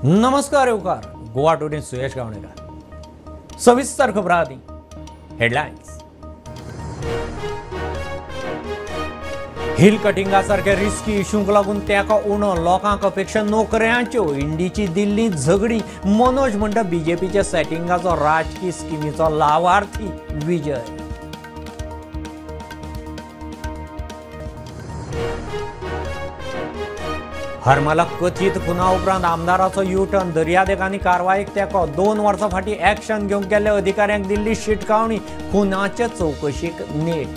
नमस्कार येवकार गोवा टुडे सुयश गावणेकर। सविस्तर खबरां आदी हेडलायन्स। हिल कटिंगा सारखे रिस्की इशूंक लागून तेका उणो, लोकांक अपेक्षा नोकऱ्यांच्यो, इंडीची दिल्ली झगडी, मनोज म्हणटा बीजेपीच्या सेटिंगाचो राजकी स्किमीचो लावार्थी विजय। हरमला कथीत खुना उपरांत आमदाराचो युटर्न, दर्यादेगांनी कारवायेक तेंको, 2 वर्सां फाटीं एक्शन घेवंक गेल्ल्या अधिकाऱ्यांक दिल्ली शिटकावणी, खुनाचे चवकशीक नेट।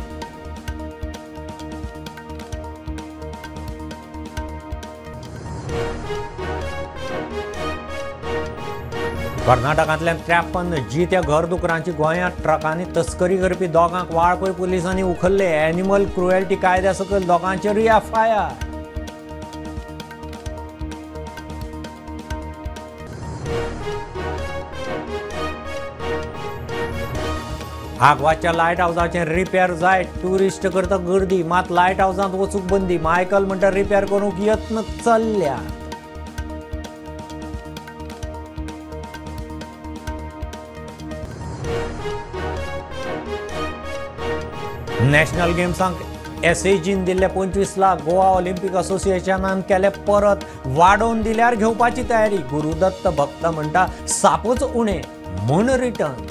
कर्नाटकांतल्यान 53 जित्या घरदुकरांची गोंयांत ट्रकांनी तस्करी करपी दोगांक वाळपय पुलिसांनी उखल्ले, एनिमल क्रुएल्टी कायद्या सकयल दोगांचेरूय एफआयआर। आगवाच्या लायट हावजाचें रिपेर जाय, ट्युरिस्ट करता गर्दी, मात लायट हावजांत वचूंक बंदी, मायकल म्हणटा रिपेर करूंक यत्न चल्ल्या। नॅशनल गेम्सांक एसएजीन दिल्ले 25 लाख गोवा ऑलिम्पिक असोसिएशनान केले परत, वाडोवन दिल्यार घेवपाची तयारी, गुरुदत्त भक्त म्हणटा सापूच उणे म्हूण रिटर्न।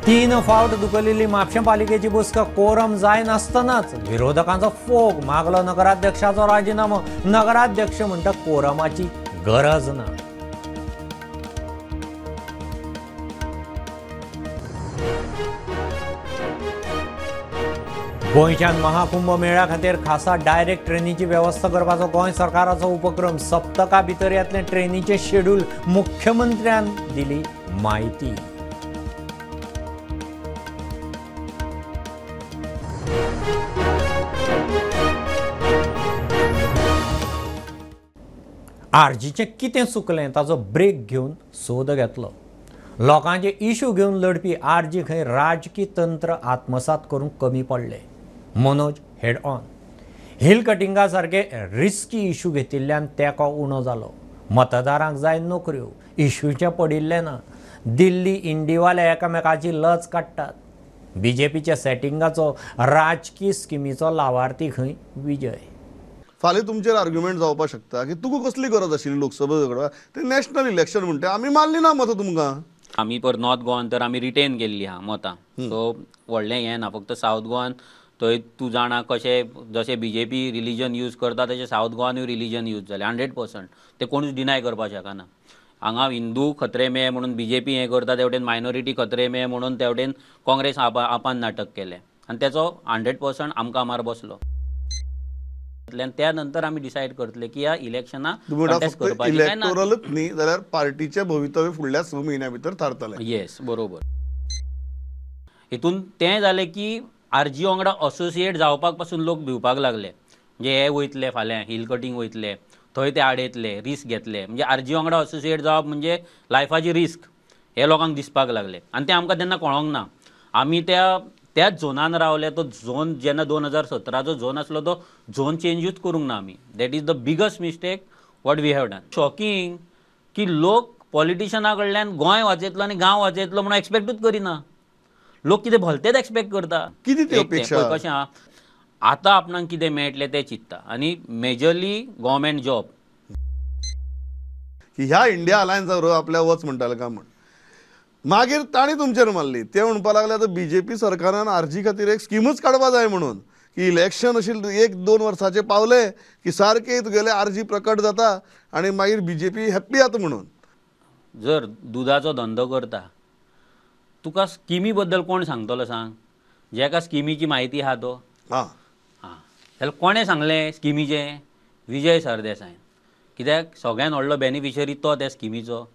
तीन फावट दुखलेली म्हापशें पालिकेची बसका कोरम जायनासतनाच विरोधकांचो फोग, मागलो नगराध्यक्षाचो राजिनामो, नगराध्यक्ष म्हणटा कोरमाची गरज ना। गोंयच्यान महाकुंभ मेळ्या खातीर खासा डायरेक्ट ट्रेनीची वेवस्था करपाचो गोंय सरकाराचो उपक्रम, सप्तका भितर येतलें ट्रेनीचें शेड्यूल, मुख्यमंत्र्यान दिली म्हायती। आरजीचें कितें चुकलें ताचो ब्रेक घेवन सोद घेतलो। लोकांचे इशू घेवन लढपी आरजी खंय राजकी तंत्र आत्मसात करूंक कमी पडले। Manoj head on hill Katinga सारके रिस्की इशू घेतिल्ल्यान तेंको उणो जालो, मतदारांक जाय नोकऱ्यो, इशूचें पडिल्लें ना। दिल्ली इंडीवाले एकामेकाची लज काडटात, बीजेपीच्या सेटिंगाचो राजकी स्किमीचो लावार्थी खंय विजय। फाल्यां तुमचेर आर्ग्युमेंट जावपाक शकता की तुका कसली गरज आशिल्ली लोकसभा झगडपाक, ते नॅशनल इलेक्शन म्हणटा आमी मारली ना मतां तुमकां। आमी पर नॉर्थ गोवान तर आमी रिटेन केल्ली आहा मतां, सो व्हडलें हें ना, फक्त सावथ गोवान थंय तूं जाणा कशें जशें बीजेपी रिलीजन यूज करता तशें सावथ गोवानूय रिलीजन यूज जालें 100%, तें कोणूच डिनाय करपाक शकना। हांगा हिंदू खतरे में म्हणून बीजेपी हें करता, तेवटेन मायनॉरिटी खतरे में म्हणून तेवटेन काँग्रेस आपान नाटक केलें आनी तेचो 100% आमकां मार बसलो। त्या नंतर आमी डिसायड करतले की ह्या इलेक्शना कंटेस्ट करपाचें काय ना। इलेक्टोरलच न्ही जाल्यार पार्टीचें भवितव्य फुडल्या 6 म्हयन्यां भितर थारतलें। येस बरोबर। हितून तें जालें की आरजी वांगडा असोसिएट जावपाक पासून लोक भिवपाक लागले, म्हणजे हे वयतले फाल्यां हिल कटींग वयतले, थंय ते आडयतले, रिस्क घेतले, म्हणजे आरजी वांगडा असोसिएट जावप म्हणजे लायफाची रिस्क हे लोकांक दिसपाक लागले आनी तें आमकां तेन्ना कळोंक ना। आमी त्याच झोनान रावले, तो झोन जेन्ना 2017चो झोन आसलो तो झोन चेंजूच करूंक ना आमी। That is the biggest mistake what we have done. Shocking की लोक पॉलिटिशना कडल्यान गोंय वाचयतलो आनी गांव वाचयतलो म्हणून एक्सपेक्टूच करिना, लोक कितें भलतेच एक्सपेक्ट करता। कितें ती अपेक्षा कशें आहा आतां आपणाक कितें मेळटलें तें चिंत्ता आनी मेजरली गव्हर्मेंट जॉब। ह्या इंडिया अलायन्सा बरोबर आपल्या वच म्हणटाले काय म्हण, मागीर तांणी तुमचेर मारली, ते म्हणपाक लागले आतां बीजेपी सरकारान आरजी खातीर एक स्किमूच काडपा जाय म्हणून, की इलेक्शन अशी 1-2 वर्साचे पावले की सारके तुगेले आरजी प्रकट जाता आनी मागीर बीजेपी हॅप्पी जाता म्हणून। जर दुदाचो धंदो करता तुका स्किमी बद्दल कोण सांगतलो सांग, जेका स्किमीची म्हायती आहा तो हां जाल्यार कोणें सांगलें स्किमीचें? विजय सरदेसायन। कित्याक सगळ्यान व्हडलो बेनिफिशरी तो त्या स्किमीचो,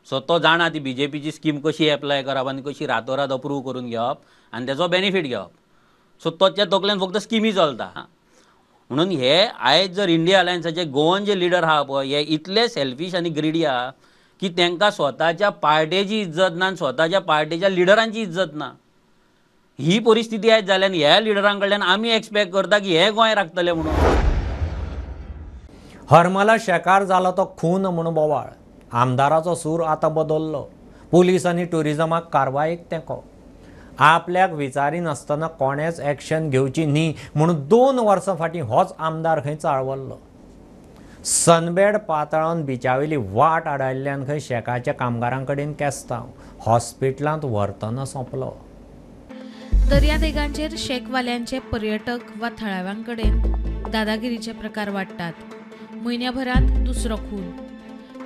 सो तो जाणा ती बीजेपीची स्कीम कशी एप्लाय करप आनी कशी रातोरात अप्रूव करून घेवप आनी तेचो बेनिफीट घेवप, सो तोच्या तकलेन फक्त स्किमी चलता। म्हणून हे आयज जर इंडिया अलायन्साचे गोवन जे लिडर आहा पळय हे इतले सेल्फीश आनी ग्रिडी आहा की तांकां स्वताच्या पार्टेची इज्जत ना आनी स्वताच्या पार्टेच्या लिडरांची इज्जत ना। ही परिस्थिती आयज जाल्यान ह्या लिडरां कडल्यान आमी एक्सपेक्ट करता की हे गोंय राखतले म्हणून. हरमला शेकार जाला तो खून म्हूण बोवाळ. आमदाराचो सूर आतां बदल्लो. पुलीस आनी ट्युरिजमाक कारवायेक तेंको. आपल्याक विचारिनासतना कोणेच एक्शन घेवची न्ही म्हणून 2 वर्सां फाटीं होच आमदार खंय चाळवल्लो. सनबेड पातळावन बिचावेली वाट आडायल्ल्यान खंय शेकाच्या कामगारां कडेन केस्तांव. हॉस्पिटलांत व्हरतना सोंपलो. दर्यादेगांचेर शेकवाल्यांचे पर्यटक वा थळाव्यां कडेन दादागिरीचे प्रकार वाडटात. म्हयन्याभरांत दुसरो खून.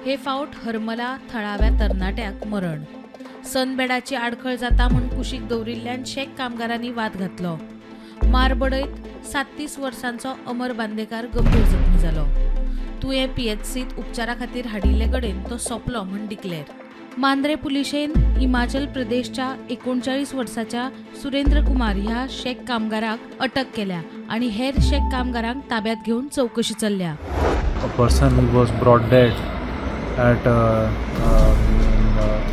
हे फावट हरमला थळाव्या तरणाट्याक मरण. सनबेडाची आडखळ जाता म्हूण कुशीक दवरिल्ल्यान शेक कामगारांनी वाद घातलो. मार बडयत 37 वर्सांचो अमर बांदेकार गंभीर जखमी जालो. तुयें पीएचसीत उपचारा खातीर हाडिल्ले कडेन तो सोंपलो म्हूण डिक्लेर. मांद्रे पुलिशेन हिमाचल प्रदेशच्या 39 वर्साच्या सुरेंद्र कुमार ह्या शेक कामगाराक अटक केल्या आनी हेर शेक कामगारांक ताब्यात घेवन चवकशी चल्ल्या. A person who was brought dead at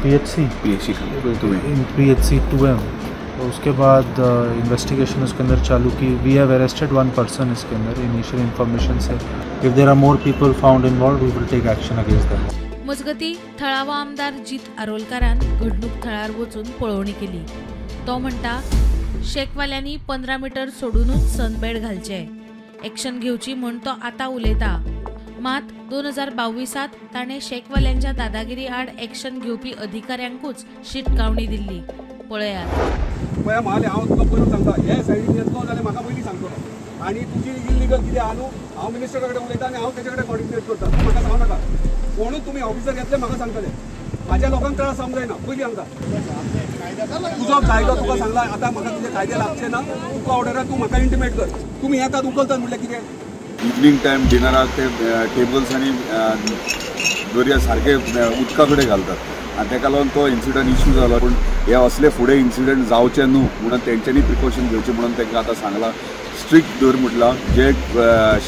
PHC in PHC 2M. उसके बाद इन्वेस्टिगेशन उसके अंदर चालू की. We have arrested 1 person इसके अंदर initial information Se. If there are more people found involved we will take action against them. मजगती थळावो आमदार जीत आरोलकारान घडणूक थळार वचून पळोवणी केली. तो म्हणटा शेकवाल्यांनी 15 मिटर सोडूनच सनबेड घालचे, एक्शन घेवची म्हूण तो आतां उलयता. मात 2022 ताणें शेकवाल्यांच्या दादागिरी आड एक्शन घेवपी अधिकाऱ्यांकूच शिटकावणी दिल्ली. पळयात. पळय म्हाले हांव तुका पयलीं सांगता, हे सायडीन येतलो जाल्यार म्हाका पयलीं सांगतलो आनी तुजी इलिगल कितें आहा न्हू हांव मिनिस्टरा कडेन उलयता आनी हांव तेजे कडेन कॉर्डिनेट करता. तूं म्हाका सांगू नाका. कोणूच तुमी ऑफिसर येतले म्हाका सांगतले. म्हाज्या लोकांक त्रास जावंक जायना. पयलीं सांगता तुजो कायदो तुका सांगला, आतां म्हाका तुजे कायदे लागचे ना. तुका ऑर्डर तूं म्हाका इंटिमेट कर. तुमी येतात उखलतात म्हणल्यार कितें? इवनींग टायम डिनराक ते टेबल्स आनी दर्या सारके उदका कडेन घालतात आनी तेका लागून तो इन्सिडंट इश्यू जालो. पूण हे असले फुडें इन्सिडंट जावचे न्हू म्हणून तेंच्यांनी प्रिकॉशन घेवचें म्हणून तांकां आतां सांगलां. स्ट्रिक्ट दर म्हटलां जे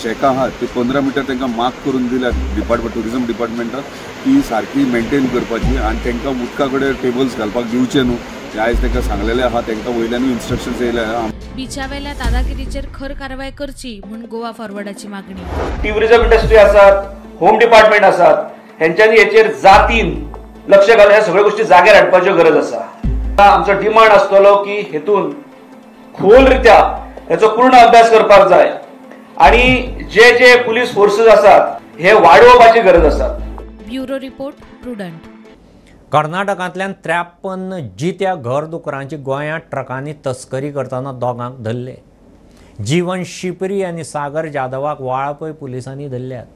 शेकां आहात ते 15 मिटर तांकां मार्क करून दिल्या डिपार्टमेंट ट्युरिजम डिपार्टमेंटान ती सारकी मेंटेन करपाची आनी तांकां उदका कडेन टेबल्स घालपाक दिवचे न्हू. आयज तांकां सांगलेलें आहा, तांकां वयल्यानूय इन्स्ट्रक्शन्स येयले आहा. बिचावेल्या दादागिरीचेर खर कारवाय करची म्हूण गोवा फॉरवर्डाची मागणी. ट्युरिजम इंडस्ट्री आसात, होम डिपार्टमेंट आसात, हेंच्यांनी हेचेर जातीन लक्ष घालून ह्या सगळ्यो गोष्टी जाग्यार हाडपाच्यो गरज आसा. आमचो डिमांड आसतलो की हेतून खोल रित्या हेचो पूर्ण अभ्यास करपाक जाय आनी जे जे पुलीस फोर्सेस आसात हे वाडोवपाची गरज आसा. Bureau report, Prudent. कर्नाटकांतल्यान 53 जित्या घर दुकरांची गोंयांत ट्रकांनी तस्करी करतना दोगांक धरले. जीवन शिपरी आनी सागर जाधवाक वाळपय पुलिसांनी धरल्यात.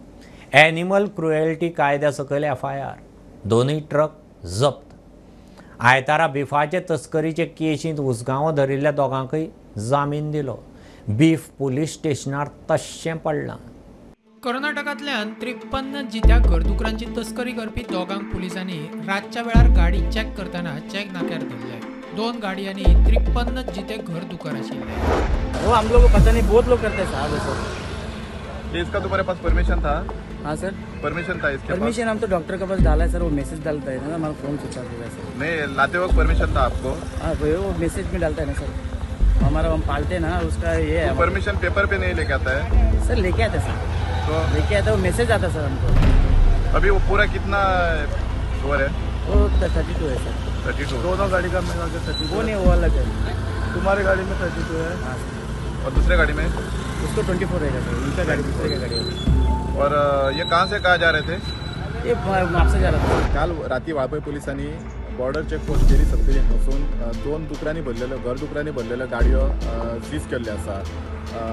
एनिमल क्रुएल्टी कायद्या सकयल एफआयआर. दोनूय ट्रक जप्त. आयतारा बिफाचे तस्करीचे केशींत उसगांव धरिल्ल्या दोगांकय जामीन दिलो. बीफ पुलीस स्टेशनार तश्शें पडलां. कर्नाटकांतल्यान 53 जित्या घरदुकरांची तस्करी करपी दोगांक पुलिसांनी रातच्या वेळार गाडी चॅक करतना चॅक नाक्यार धरले. 2 गाडयांनी 53 जिते घरदुकर आशिल्ले. वो हम लोग को पता नहीं, बहुत लोग करते हैं साहब ऐसा. इसका तुम्हारे पास परमिशन था? हाँ सर, परमिशन था इसके. परमिशन हम तो डॉक्टर के पास डाला है सर, वो मैसेज डालता है ना, हमारा फोन स्विच ऑफ हो गया सर. नहीं, लाते वक्त परमिशन था आपको? हाँ, वो मैसेज में डालता है ना सर, हमारा हम पालते हैं ना उसका ये है. परमिशन पेपर पे नहीं लेके आता है सर? लेके आता है सर, तो लेके आता है, वो मैसेज आता है सर हमको. अभी वो पूरा कितना शुअर है? वो 32 है सर. 32 दोनों गाड़ी का मिला के 32? वो नहीं, वो अलग है. तुम्हारी गाड़ी में 32 है? हाँ सर. और दूसरे गाड़ी में? उसको 24 रहेगा सर, उनका गाड़ी दूसरे का गाड़ी है. और ये कहाँ से कहाँ जा रहे थे? ये म्हापसा जा रहा था. काल राती वाळपय पोलिसांनी बॉर्डर चेक पोस्ट केरी सत्तरी हांगासून 2 दुकरांनी भरलेल्यो घर दुकरांनी भरलेल्यो गाडयो सीज केल्ल्यो आसा.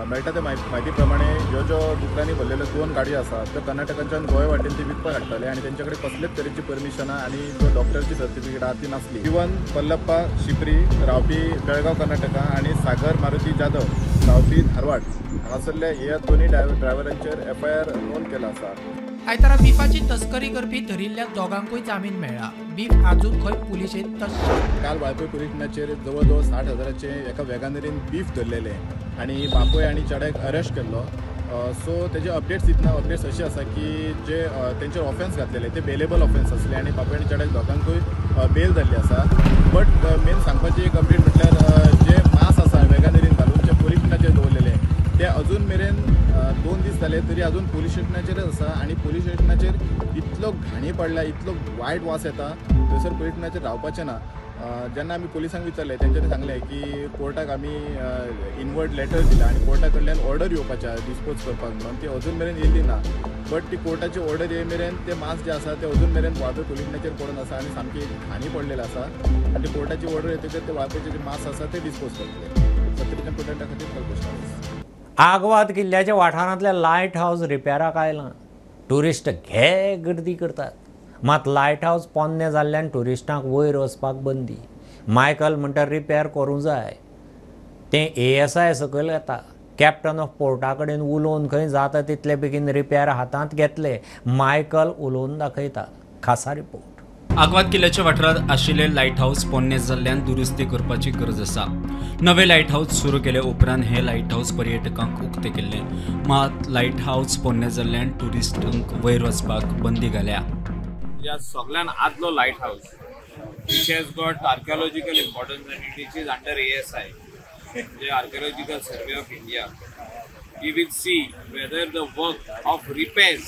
मेळटा ते म्हायती प्रमाणे ह्यो ज्यो दुकरांनी भरलेल्यो 2 गाडयो आसा त्यो कर्नाटकाच्यान गोंय वाटेन ती विकपाक हाडटाले आनी तेंचे कडेन कसलेच तरेची परमिशनां आनी जो डॉक्टरची सर्टिफिकेट आहा ती नासली. जीवन पल्लप्पा शिपरी रावपी बेळगांव कर्नाटका आनी सागर मारुती जाधव रावपी धारवाड हांगासरल्या ह्या दोनूय ड्रायव्हरांचेर एफआयआर नोंद केला आसा. आयतारा बिफाची तस्करी करपी धरिल्ल्या दोगांकूय जामीन मेळ्ळा. बीफ आजून खंय पुलिशेंत तश्शें. काल वाळपय पुलीस स्टेशनाचेर जवळ जवळ 60,000 एका वेगानरीन बीफ धरलेले आनी बापूय आनी चेड्याक अरेस्ट केल्लो. सो तेजे अपडेट्स दितना अपडेट्स अशे आसा की जे तेंचेर ऑफेन्स घातलेले ते बेलेबल ऑफेन्स आसले आनी बापूय आनी चेड्याक दोगांकूय बेल जाल्ली आसा. बट मेन सांगपाची एक अपडेट म्हटल्यार जे मास आसा वेगानेरीन घालून जे पोलीस स्टेशनाचेर दवरलेले ते अजून मेरेन 2 दीस जाले तरी अजून पोलीस स्टेशनाचेरच आसा आनी पोलीस स्टेशनाचेर इतलो घाणी पडला, इतलो वायट वास येता, थंयसर पोलीस स्टेशनाचेर रावपाचें ना. जेन्ना आमी पोलिसांक विचारलें तेंच्यांनी सांगलें की कोर्टाक आमी इनवर्ड लेटर दिला आनी कोर्टा कडल्यान ऑर्डर येवपाची आसा डिस्पोज करपाक म्हणून, ती अजून मेरेन येयली ना. बट ती कोर्टाची ऑर्डर येय मेरेन ते मास जे आसा ते अजून मेरेन वाळपय पोलीस स्टेशनाचेर पडून आसा आनी सामकी घाणी पडलेली आसा आनी ती कोर्टाची ऑर्डर येतकच ते वाळपयचे जे मास आसा ते डिस्पोज करतले. सत्तरीच्या प्रुडंटा खातीर कल्पेश. आगवाद किल्ल्याच्या वाठारांतल्या लायट हावज रिपेराक आयलां. ट्युरिस्ट घे गर्दी करतात, मात लायट हावज पोन्नें जाल्ल्यान ट्युरिस्टांक वयर वचपाक बंदी. मायकल म्हणटा रिपेर करूंक जाय, तें ASI सकयल येता. कॅप्टन ऑफ पोर्टा कडेन उलोवन खंय जाता तितले बेगीन रिपेर हातांत घेतले. मायकल उलोवन दाखयता. खासा रिपोर्ट. आगवाद किल्ल्याच्या वाठारांत आशिल्ले लायट हावस पोन्ने जाल्ल्यान दुरुस्ती करपाची गरज आसा. नवे लायट हावस सुरू केले उपरांत हे लायट हावस पर्यटकांक उक्ते केल्ले, मात लायट हावस पोन्ने जाल्ल्यान ट्युरिस्टांक वयर वचपाक बंदी घाल्या. ह्या सगळ्यान आदलो light house which has got archaeological importance and it is under ASI, the Archaeological Survey of India. We will see whether the work of repairs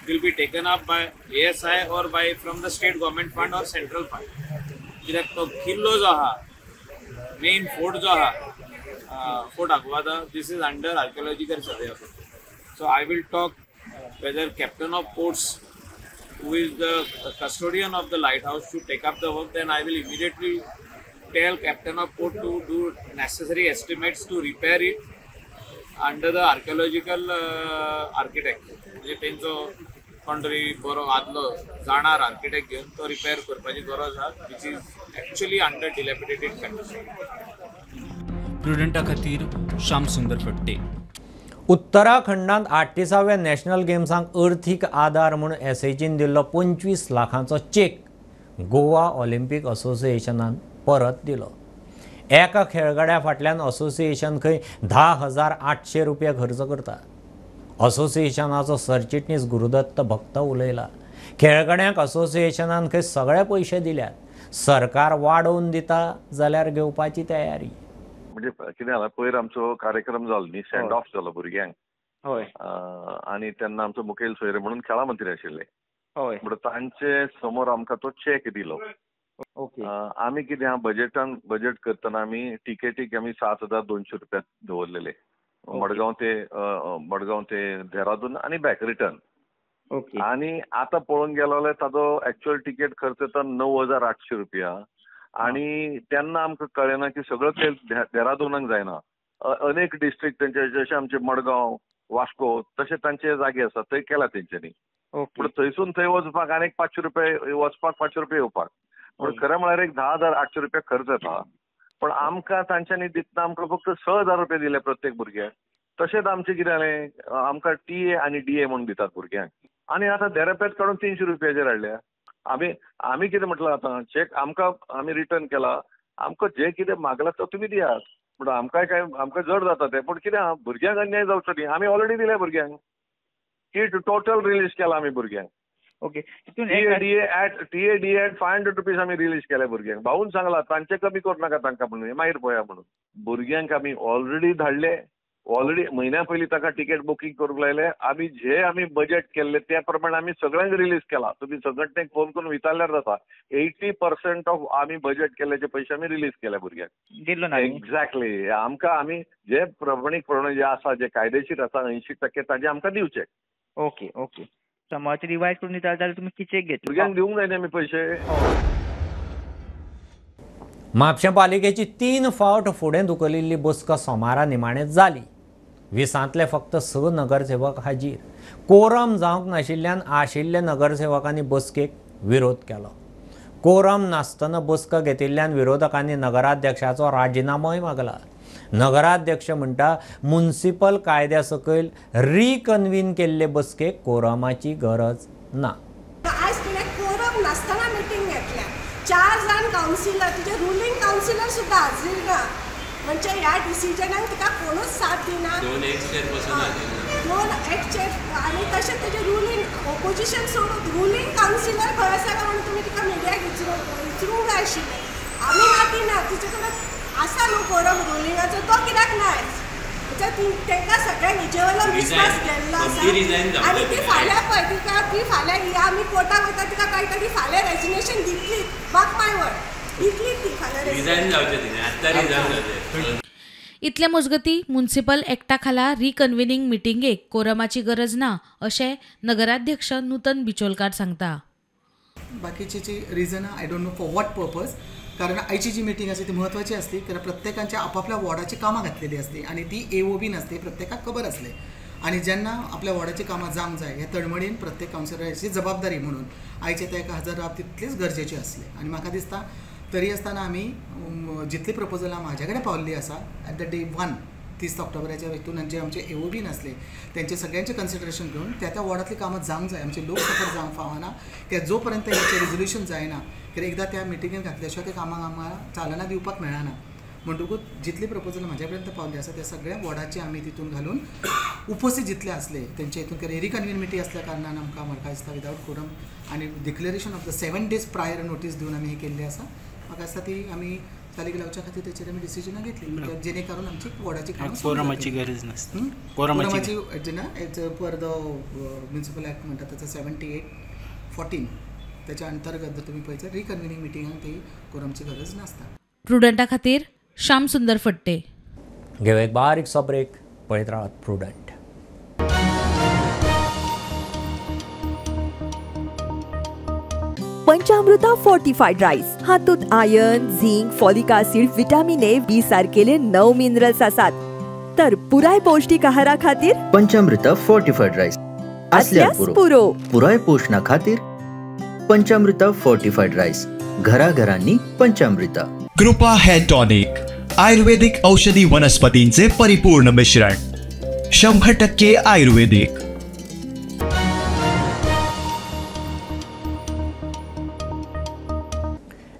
will be taken up by ASI or by from the state government fund or central fund. कित्याक तो किल्लो जो आहा, main fort जो आहा, Fort Aguada, this is under Archaeological Survey of India. So I will talk whether Captain of Ports, who is the custodian of the lighthouse, to take up the work. Then I will immediately tell Captain of Port to do necessary estimates to repair it under the archaeological architect. म्हणजे तेंचो कोण तरी बरो आदलो जाणार architect घेवन तो repair करपाची गरज आहा, which is actually under dilapidated condition. प्रुडंटा खातीर श्याम सुंदर फट्टे. उत्तराखंडांत 38व्या नॅशनल गेम्सांक अर्थीक आदार म्हूण एसएचीन दिल्लो 25 लाखांचो चेक गोवा ऑलिम्पीक असोसिएशनान परत दिलो. एका खेळगड्या फाटल्यान असोसिएशन खंय 10,800 रुपया खर्च करता. असोसिएशनाचो सरचिटणीस गुरुदत्त भक्त उलयला. खेळगड्यांक असोसिएशनान खंय सगळे पयशे दिल्यात, सरकार वाडोवन दिता जाल्यार घेवपाची तयारी. म्हणजे कितें जाला, पयर आमचो कार्यक्रम जालो न्ही, सेंड ऑफ जालो भुरग्यांक. हय. आनी तेन्ना आमचो मुखेल सोयरे म्हणून खेळा मंत्री आशिल्ले. हय. म्हणून तांचे समोर आमकां तो चॅक दिलो. ओके. आमी कितें आहा, बजेटान बजेट करतना आमी टिकेटीक आमी 7,200 रुपया दवरलेले, मडगांव ते देहरादून आनी बॅक रिटर्न. ओके. आनी आतां पळोवंक गेलो जाल्यार ताजो एक्चुअल टिकेट खर्च येता 9,800 रुपया. आनी तेन्ना आमकां कळ्ळें ना की सगळो खेळ देहरादूनाक जायना, अनेक डिस्ट्रिक्ट तेंचे जशे आमचे मडगांव, वास्को तशे तांचे जागे आसा थंय केला तेंच्यांनी. पूण थंयसून थंय वचपाक आनी 500 रुपया वचपाक, 500 रुपया येवपाक, पूण खरें म्हळ्यार एक 10,800 रुपया खर्च येता. पण आमकां तांच्यांनी दितना आमकां फक्त 6,000 रुपया दिले प्रत्येक भुरग्याक. तशेंच आमचें कितें जालें, आमकां TA आनी DA म्हणून दितात भुरग्यांक, आनी आतां देरेपेत काडून 300 रुपयाचेर हाडल्या. आमी आमी कितें म्हटलां, आतां चॅक आमकां आमी रिटर्न केला, आमकां जें कितें मागलां तो तुमी दियात. पूण आमकांय कांय आमकां जड जाता तें, पूण कितें आहा, भुरग्यांक अन्याय जावचो न्ही. आमी ऑलरेडी दिले भुरग्यांक, किट टोटल रिलीज केला आमी भुरग्यांक. Okay. TA DA at 500 rupees आमी रिलीज केले भुरग्यांक. भाऊन सांगला तांचे कमी करूं नाका तांकां म्हणून, मागीर पळया म्हणून. भुरग्यांक आमी ऑलरेडी धाडले, ऑलरेडी म्हयन्या पयलीं ताका टिकेट बुकींग करूंक लायले. आमी जे आमी बजेट केल्ले त्या प्रमाणे आमी सगळ्यांक रिलीज केला. तुमी संघटनेक फोन करून विचारल्यार जाता. 80% ऑफ आमी बजेट केल्ल्याचे पयशे आमी रिलीज केले भुरग्यांक. एक्झॅक्टली. आमकां आमी जे प्रमाणीकपणान जे आसा, जे कायदेशीर आसा 80% ताजे आमकां दिवचे. Okay okay. समाज रिवायज करून दिता जाल्यार तुमी किचेक घेतले, भुरग्यांक दिवंक जायना आमी पयशे. म्हापशें पालिकेची 3 फावट फुडें धुकलिल्ली बसका सोमारा निमाणें जाली. 20ांतले फक्त 6 नगरसेवक हाजीर. कोरम जावंक नाशिल्ल्यान आशिल्ले नगरसेवकांनी बसकेक विरोध केलो. कोरम नासतना बसका घेतिल्ल्यान विरोधकांनी नगराध्यक्षाचो राजिनामोय मागला. नगराध्यक्ष म्हणटा मुन्सिपल कायद्या सकयल रिकन्वीन केल्ले बसकेक कोरमाची गरज ना. आयज तुवें कोरम नासतना मिटींग घेतल्या, 4 जाण कावन्सिलर, तुजे रुलींग कावन्सिलर सुद्दां हाजीर ना. म्हणजे ह्या डिसिजनाक तिका कोणूच साथ दिना. दोन एक्स चेअर आनी तशें तेजें रुलींग ओपोजिशन सोडून रुलींग कावन्सिलर खंय आसा काय म्हणून तुमी तिका मिडियाक विचरूंक जाय आशिल्लें. आमी ना दिना, तिचे कडेन आसा न्हू कोरम रुलिंगाचो, तो कित्याक ना आयज? तांकां सगळ्यांक हेजे वयलो विस्वास गेल्लो आसा आनी ती फाल्यां पळय तिका ती फाल्यां ही आमी कोर्टाक वयता तिका कळटा ती फाल्यां रेजिग्नेशन दितली, मार्क my word, दितली ती फाल्यां. इतले मजगती म्युनिसिपल एक्टा खाला रिकन्व्हिनिंग मिटिंगेक कोरमाची गरज ना अशें नगराध्यक्ष नूतन बिचोलकार सांगता. बाकीची जी reason I don't know for what purpose, कारण आयची जी मिटींग आसली ती म्हत्वाची आसली, कारण प्रत्येकांच्या आपापल्या वॉर्डाची कामां घातलेली आसली आनी ती ए ओ बी नासली, प्रत्येकाक खबर आसलें. आनी जेन्ना आपल्या वॉर्डाची कामां जावंक जाय हे तळमळीन प्रत्येक कावन्सिलराची जबाबदारी म्हणून आयचे ते 1000 रावप तितलीच गरजेची आसली. आनी म्हाका दिसता तरी आसतना आमी जितली प्रपोजलां म्हाज्या कडेन पावल्ली आसा एट the day 1 30 ऑक्टोबराच्या हितून जे आमचे ए ओ बी नासले तेंचे सगळ्यांचें कन्सिडरेशन घेवन त्या त्या वॉर्डांतली कामां जावंक जाय. आमचे लोक सफर जावंक फावना त्या जो पर्यंत हेचें रेजोल्युशन जायना, कित्याक एकदां त्या मिटिंगेन घातल्या शिवाय त्या कामाक आमकां चालना दिवपाक मेळना. म्हणटकूच जितली प्रपोजल म्हाज्या पर्यंत पावली आसा त्या सगळ्या वॉर्डाचे आमी तितून घालून उपस्थित जितले आसले तेंचे हितून, कित्याक रिकन्वीन मिटींग आसल्या कारणान आमकां म्हाका दिसता विदावट कोरम आनी declaration of the 7 days prior notice दिवन आमी हें केल्लें आसा. म्हाका दिसता ती आमी चालीक लावच्या खातीर तेचेर आमी डिसिजनां घेतली, जेणे करून आमची वॉर्डाची कामां कोरमाची गरज नासता. कोरमाची जेन्ना as per the municipal act म्हणटा ताचो 78(14) त्याच्या अंतर्गत जर तुमी पळयत रिकन्व्हिनिंग मिटिंगाक ती कोरमची गरज नासता. प्रुडंटा खातीर श्याम सुंदर फट्टे. घेवया एक बारीकसो ब्रेक, पळयत रावात प्रुडंट. पंचामृता फोर्टिफाईड राईस हातूंत iron, zinc, folic acid, vitamin A, B सारकेले 9 minerals आसात. तर पुराय पौष्टिक आहारा खातीर पंचामृता फोर्टिफाईड राईस असल्यार पुरो. पुराय पोषणा खातीर पंचामृता फोर्टिफाईड राईस, घराघरांनी पंचामृता. कृपा हेअर टॉनिक, आयुर्वेदिक औषधी वनस्पतींचे परिपूर्ण मिश्रण, 100% आयुर्वेदिक.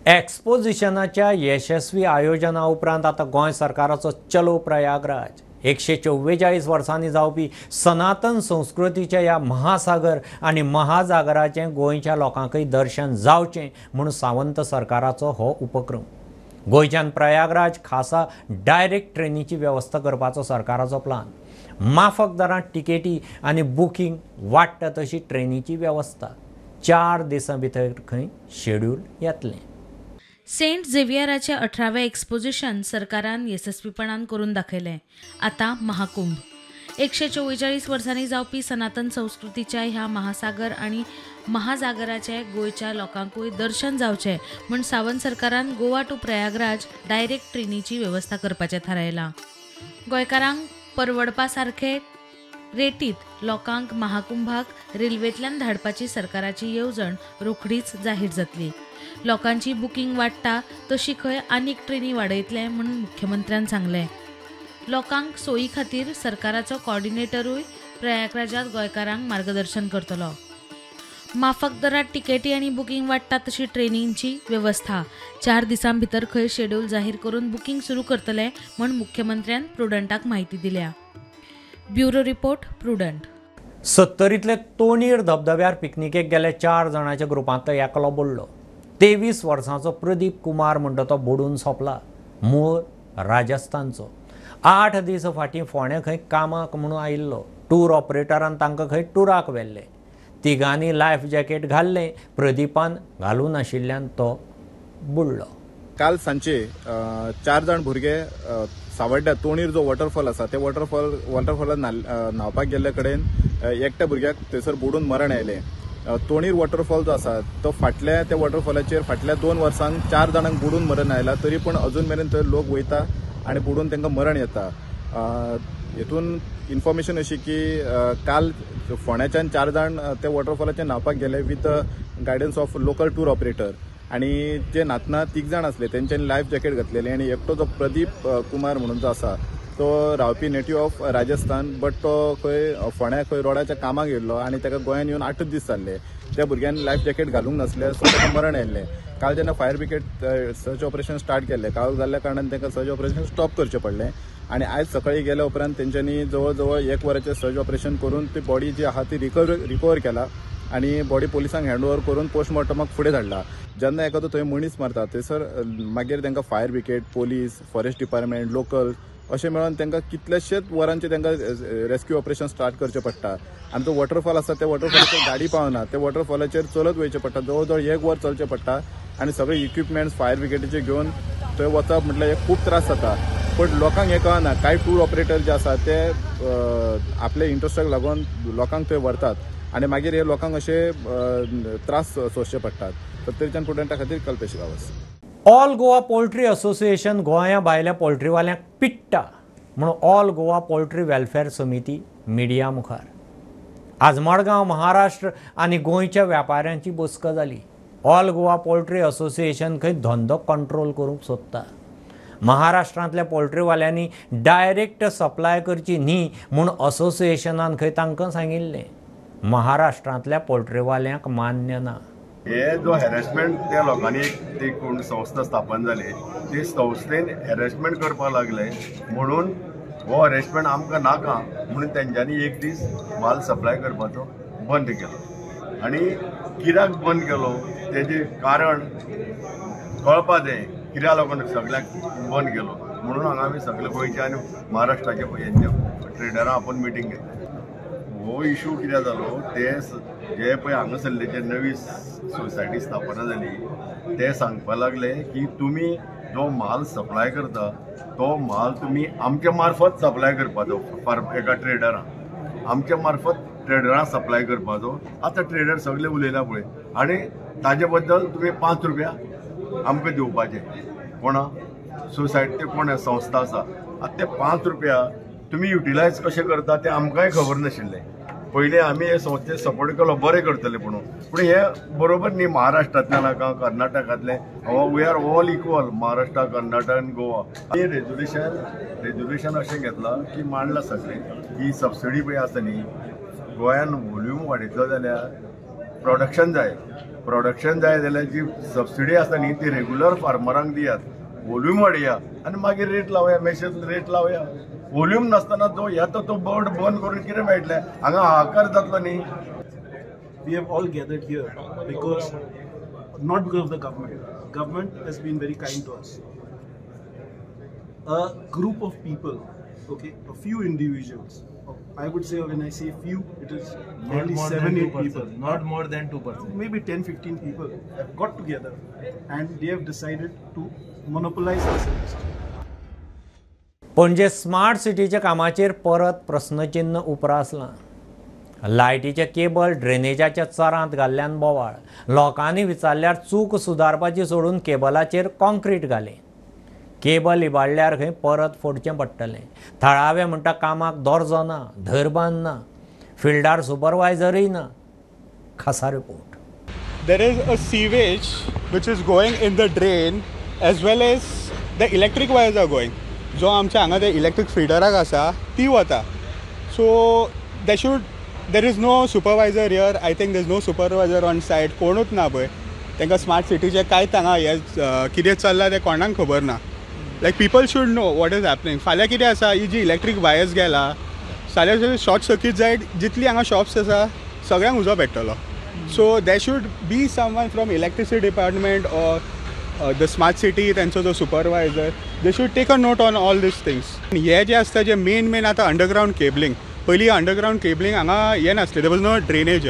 एक्सपोजिशनाच्या यशस्वी आयोजना उपरांत आतां गोंय सरकाराचो चलो प्रयागराज. 144 वर्सांनी जावपी सनातन संस्कृतीच्या ह्या महासागर आनी महाजागराचें गोंयच्या लोकांकय दर्शन जावचें म्हूण सावंत सरकाराचो हो उपक्रम. गोंयच्यान प्रयागराज खासा डायरेक्ट ट्रेनीची वेवस्था करपाचो सरकाराचो प्लान. माफक दरांत तिकेटी आनी बुकींग वाडटा तशी ट्रेनीची वेवस्था. 4 दिसां भितर खंय शेड्यूल येतलें. सेंट झेवियराचे 18वें एक्सपोजिशन सरकारान येसस्वीपणान करून दाखयलें. आतां महाकुंभ. 144 वर्सांनी जावपी सनातन संस्कृतीच्या ह्या महासागर आनी महाजागराचे गोंयच्या लोकांकूय दर्शन जावचें म्हूण सावंत सरकारान गोवा टू प्रयागराज डायरेक्ट ट्रेनीची वेवस्था करपाचें थारायलां. गोंयकारांक परवडपा सारखे रेटीत लोकांक महाकुंभाक रेल्वेंतल्यान धाडपाची सरकाराची येवजण रोखडीच जाहीर जातली. लोकांची बुकींग वाडटा तशी खंय आनीक ट्रेनी वाडयतले म्हूण मुख्यमंत्र्यान सांगलें. लोकांक सोयी खातीर सरकाराचो कॉर्डिनेटरूय प्रयागराजात गोंयकारांक मार्गदर्शन करतलो. माफक दरात तिकेटी आनी बुकींग वाडटा तशी ट्रेनींची वेवस्था 4 दिसां भितर खंय शेड्यूल जाहीर करून बुकींग सुरू करतले म्हूण मुख्यमंत्र्यान प्रुडंटाक म्हायती दिल्या. Bureau report, Prudent. सत्तरींतले तोणीर धबधब्यार पिकनिकेक गेले 4 जाणांच्या ग्रुपांतलो एकलो बुडलो. 23 वर्सांचो प्रदीप कुमार म्हणटा तो बुडून सोंपला. मूळ राजस्थानचो. 8 दीस फाटीं फोंडें खंय कामाक म्हणून आयिल्लो. टूर ऑपरेटरान तांकां खंय टुराक व्हेल्ले. तिगांनी लायफ जॅकेट घाल्लें, प्रदीपान घालूं नाशिल्ल्यान तो बुडलो. काल सांजे 4 जाण भुरगे सावड्ड्या तोणीर जो वॉटरफॉल आसा ते वॉटरफॉलान न्हांवपाक गेल्ले कडेन एकट्या भुरग्याक थंयसर बुडून मरण आयलें. तोणीर वॉटरफॉल जो आसा तो फाटल्या त्या वॉटरफॉलाचेर फाटल्या 2 वर्सांक 4 जाणांक बुडून मरण आयला, तरी पूण अजून मेरेन थंय लोक वयता आनी बुडून तांकां मरण येता. हेतून इन्फॉर्मेशन अशी की काल फोंड्याच्यान 4 जाण त्या वॉटरफॉलाचेर न्हांवपाक गेले with guidance of local tour operator, आनी जे न्हातना 3 जाण आसले तेंच्यांनी लायफ जॅकेट घातलेले आनी एकटो जो प्रदीप कुमार म्हणून जो आसा तो रावपी नेटिव्ह ऑफ राजस्थान, बट तो खंय फोंड्या खंय रोडाच्या कामाक येयल्लो आनी ताका गोंयान येवन 8 दीस जाल्ले. त्या भुरग्यान लायफ जॅकेट घालूंक नासलें, सो ताका मरण आयिल्लें. काल जेन्ना fire brigade search operation start केल्लें, काल जाल्ल्या कारणान तांकां सर्च ऑपरेशन स्टॉप करचें पडलें आनी आयज सकाळीं गेल्या उपरांत तेंच्यांनी जवळ जवळ 1 वराचें सर्च ऑपरेशन करून ती बॉडी जी आहा ती रिकवर केला आनी बॉडी पोलिसांक हँड ओवर करून पोस्टमॉर्टमाक फुडें धाडला. जेन्ना एखादो थंय मनीस मरता थंयसर मागीर तांकां fire brigade, police, forest department, local अशें मेळून तांकां कितलेशेच वरांचे तांकां रेस्क्यू ऑपरेशन स्टार्ट करचें पडटा. आनी तो वॉटरफॉल आसा त्या वॉटरफॉलाचेर गाडी पावना, त्या वॉटरफॉलाचेर चलत वयचें पडटा, जवळ जवळ 1 वर चलचें पडटा आनी सगळे इक्विपमेंट्स फायर ब्रिगेडीचे घेवन थंय वचप म्हटल्यार हे खूब त्रास जाता. पण लोकांक हें कळना, कांय टूर ऑपरेटर जे आसा ते आपले इंट्रस्टाक लागून लोकांक थंय व्हरतात आनी मागीर हे लोकांक अशे त्रास सोंसचे पडटात. सत्तरीच्यान प्रुडंटा खातीर Kalpesh Gawas. All Goa poultry association गोंया भायल्या पोल्ट्रीवाल्यांक पिट्टा म्हणून ऑल गोवा पोल्ट्री वेलफेअर समिती मिडिया मुखार. आज मडगांव, महाराष्ट्र आनी गोंयच्या व्यापाऱ्यांची बसका जाली. ऑल गोवा पोल्ट्री असोसिएशन खंय धंदो कंट्रोल करूंक सोदता. महाराष्ट्रांतल्या पोल्ट्रीवाल्यांनी डायरेक्ट सप्लाय करची न्ही म्हूण असोसिएशनान खंय तांकां सांगिल्लें. महाराष्ट्रांतल्या पोल्ट्रीवाल्यांक मान्य ना. हे जो हॅरेसमेंट त्या लोकांनी एक ती कोण संस्था स्थापन जाली ती संस्थेन हॅरेसमेंट करपाक लागले म्हणून हो हॅरेसमेंट आमकां नाका म्हणून तेंच्यांनी एक दीस माल सप्लाय करपाचो बंद केलो. आनी कित्याक बंद केलो तेजें कारण कळपा जाय, कित्याक लागून सगळ्यांक बंद केलो म्हणून हांगा आमी सगळे गोंयचे आनी महाराष्ट्राचे हेंचे ट्रेडरां आपोवन मिटींग घेतली. हो इशू कित्याक जालो ते जे पळय हांगासरले जे नवी सोसायटी स्थापना जाली ते सांगपाक लागले की तुमी जो माल सप्लाय करता तो माल तुमी आमच्या मार्फत सप्लाय करपाचो, एका ट्रेडरां आमच्या मार्फत ट्रेडरां सप्लाय करपाचो. आतां ट्रेडर सगळे उलयला पळय आनी ताजे बद्दल तुमी 5 रुपया आमकां दिवपाचे. कोणा सोसायटी कोण संस्था आसा आतां ते 5 रुपया तुमी युटिलायज कशें करता तें आमकांय खबर नाशिल्लें. पयलीं आमी हे संस्थेक सपोर्ट केलो बरें करतले म्हणून, पूण हें बरोबर न्ही. महाराष्ट्रांतल्या नाका, कर्नाटकांतले, we are all equal, Maharashtra, Karnataka आनी गोवा. आमी रेजोल्युशन अशें घेतलां की मांडलां सगळें की सबसिडी पळय आसा न्ही, गोंयान वॉल्यूम वाडयतलो जाल्यार प्रोडक्शन जाय, प्रोडक्शन जाय जाल्यार जी सबसिडी आसा न्ही ती रेगुलर फार्मरांक दियात, वॉल्यूम वाडया आनी मागीर रेट लावया, मेसेज रेट लावया. वॉल्यूम नासतना जो येता तो बर्ड बंद करून कितें मेळटलें, हांगा हाहाकार जातलो न्ही. We have all gathered here because, not because of the government. Government has been very kind to us. A group of people, okay, a few individuals. I would say when I say few, it is only 7-8 people. Not more than 2%. Maybe 10-15 people have got together and they have decided to monopolize this industry. Panaji smart सिटीच्या कामाचेर परत प्रस्नचिन्न उप्रासलां. लायटीचे cable ड्रेनेजाच्या चरांत घाल्ल्यान बोवाळ. लोकांनी विचारल्यार चूक सुदारपाची सोडून केबलाचेर कॉन्क्रीट घालें. केबल इबाडल्यार खंय परत फोडचें पडटलें. थळावे म्हणटा कामाक दर्जो ना, धरबान ना, फिल्डार सुपरवायझरूय ना. खासा report. There is a sewage which is going in the drain as well as the electric wires are going. जो आमच्या हांगा ते इलेक्ट्रीक फिडराक आसा ती वता. So there is no supervisor here. I think there is no supervisor on site. कोणूच ना पळय. तांकां स्मार्ट सिटीचें कांयच हांगा हें कितें चल्लां तें कोणाक खबर ना. Like people should know what is happening. फाल्यां कितें आसा, ही जी इलेक्ट्रीक वायर्स गेला फाल्यां शॉर्ट सर्कीट जायत, जितली हांगा शॉप्स आसा सगळ्यांक उजो पेट्टलो. So there should be someone from electricity department or the smart city तेंचो जो supervisor, they should take a note on all these things. हे जे आसता जे मेन आतां अंडरग्रावंड केबलिंग, पयलीं अंडरग्रावंड केबलिंग हांगा हें नासलें, there was no drainage.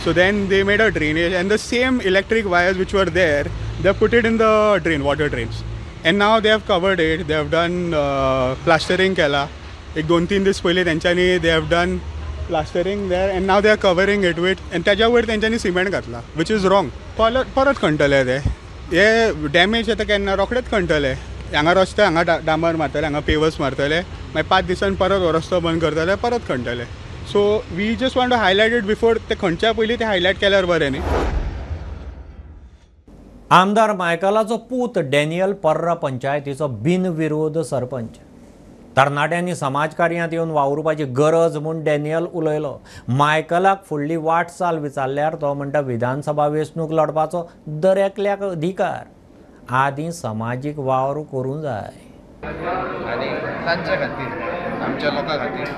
So then they made a drainage and the same electric wires which were there they put it in the drain, water drains, and now they have covered it. They have done plastering केला एक 2-3 दीस पयलीं तेंच्यांनी, they have done plastering there and now they are covering it with, आनी तेज्या वयर तेंच्यांनी cement घातला, which is wrong. परत खणटले ते, हे डॅमेज आतां केन्ना रोखडेच खणटले. हांगा रस्ते हांगा डांबर मारतले, हांगा पेवर्स मारतले, मागीर 5 दिसान परत हो रस्तो बंद करतले, परत खणटले. So we just want to highlight it before ते खणच्या पयलीं ते हायलायट केल्यार बरें न्ही. आमदार मायकलाचो पूत डॅनियल पर्रा पंचायतीचो बिनविरोध सरपंच. तरणाट्यांनी समाजकार्यांत येवन वावुरपाची गरज म्हूण डॅनियल उलयलो. मायकलाक फुडली वाटचाल विचारल्यार तो म्हणटा विधानसभा वेंचणूक लढपाचो दरेकल्याक अधिकार, आदीं समाजीक वावर करूंक जाय. आनी तांच्या खातीर, आमच्या लोकां खातीर,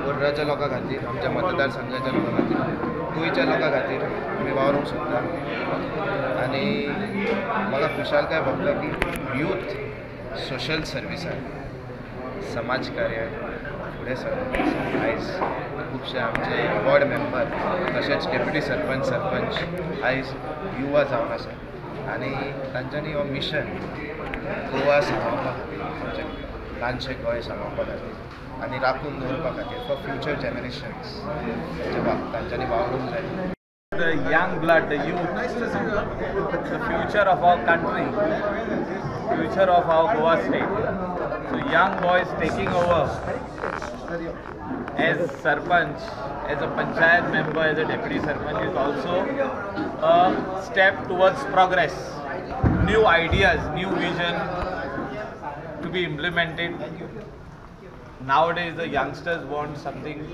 पर्राच्या लोकां खातीर, आमच्या मतदारसंघाच्या लोकां खातीर, गोंयच्या लोकां खातीर आमी वावरूंक सोदता. आनी म्हाका खुशालकाय भोगता की यूथ सोशल सर्विसान, समाज कार्यान फुडें सरता. आयज खुबशे आमचे वॉर्ड मेंबर तशेंच डेप्युटी सरपंच, सरपंच आयज युवा जावन आसा आनी तांच्यांनी हो मिशन गोवा सांबाळपा खातीर, आमचें ल्हानशें गोंय सांबाळपा खातीर आनी राखून दवरपा खातीर फॉर फ्युचर जनरेशन्स तांच्यांनी वावरूंक जाय. The young blood, the youth, the future of our country, future of our Goa state. So young boys taking over as sarpanch, as a panchayat member, as a deputy sarpanch is also a step towards progress. New ideas, new vision to be implemented. Nowadays the youngsters want something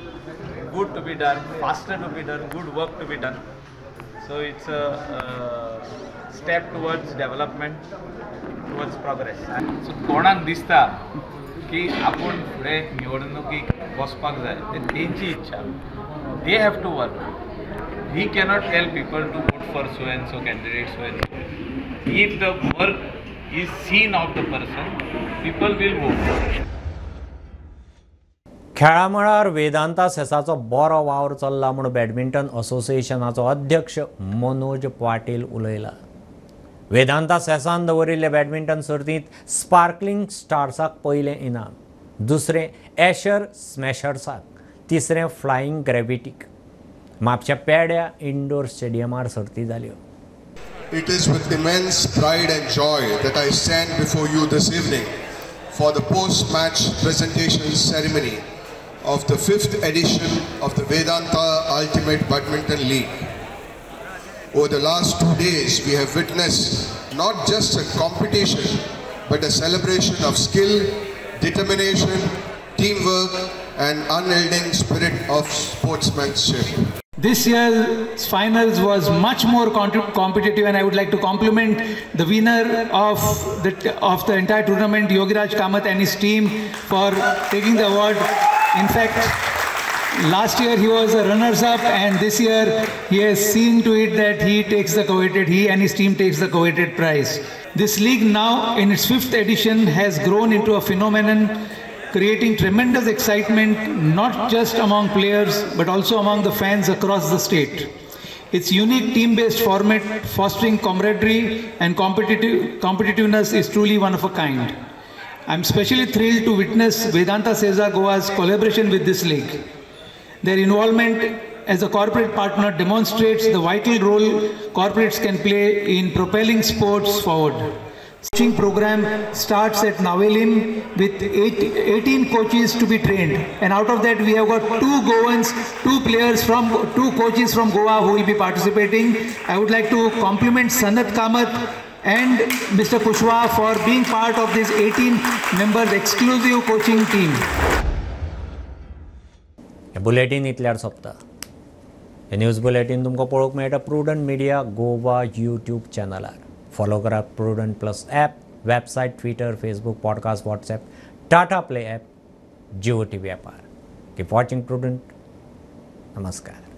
good to be done, faster to be done, good work to be done. So it's a step towards development, towards progress. So कोणाक दिसता की आपूण फुडें निवडणुकीक वचपाक जाय, ते तेंची इच्छा. They have to work. He cannot tell people to vote for so and so candidate, so and so. If the work is seen of the person, people will vote. खेळामळार वेदांता सेसाचो बरो वावर चल्ला म्हूण बॅडमिंटन असोसिएशनाचो अध्यक्ष मनोज पाटील उलयला. वेदांता सेसान दवरिल्ले बॅडमिंटन सर्तींत sparkling स्टार्साक पयलें इनाम, दुसरें एशर स्मॅशर्साक, तिसरें फ्लायिंग ग्रॅविटीक. म्हापशा पेड्या इंडोर स्टेडियमार सर्ती जाल्यो. It is with immense pride and joy that I stand before you this evening for the post-match presentation ceremony of the 5th edition of the Vedanta Ultimate Badminton League. Over the last 2 days, we have witnessed not just a competition, but a celebration of skill, determination, teamwork, and unyielding spirit of sportsmanship. This year's finals was much more competitive, and I would like to compliment the winner of the entire tournament, Yogiraj Kamath and his team, for taking the award. In fact, last year he was a runners-up, and this year he has seen to it that he takes the coveted, he and his team takes the coveted prize. This league now in its 5th edition has grown into a phenomenon, creating tremendous excitement not just among players but also among the fans across the state. Its unique team-based format fostering camaraderie and competitiveness is truly one of a kind. I'm especially thrilled to witness Vedanta Sesa Goa's collaboration with this league. Their involvement as a corporate partner demonstrates the vital role corporates can play in propelling sports forward. Coaching program starts at Navelim with 18 coaches to be trained, and out of that we have got 2 Goans, 2 players from 2 coaches from Goa who will be participating. I would like to compliment Sanat Kamath and Mr. Kushwaha for being part of this 18 members exclusive coaching team. Bulletin इतल्यार सोंपता. हे news bulletin तुमकां पळोवंक मेळटा Prudent Media Goa YouTube चॅनलार. Follow करात Prudent plus app, website, Twitter, Facebook, podcast, WhatsApp, Tata Play app, Jio TV ॲपार. Keep watching prudent. नमस्कार.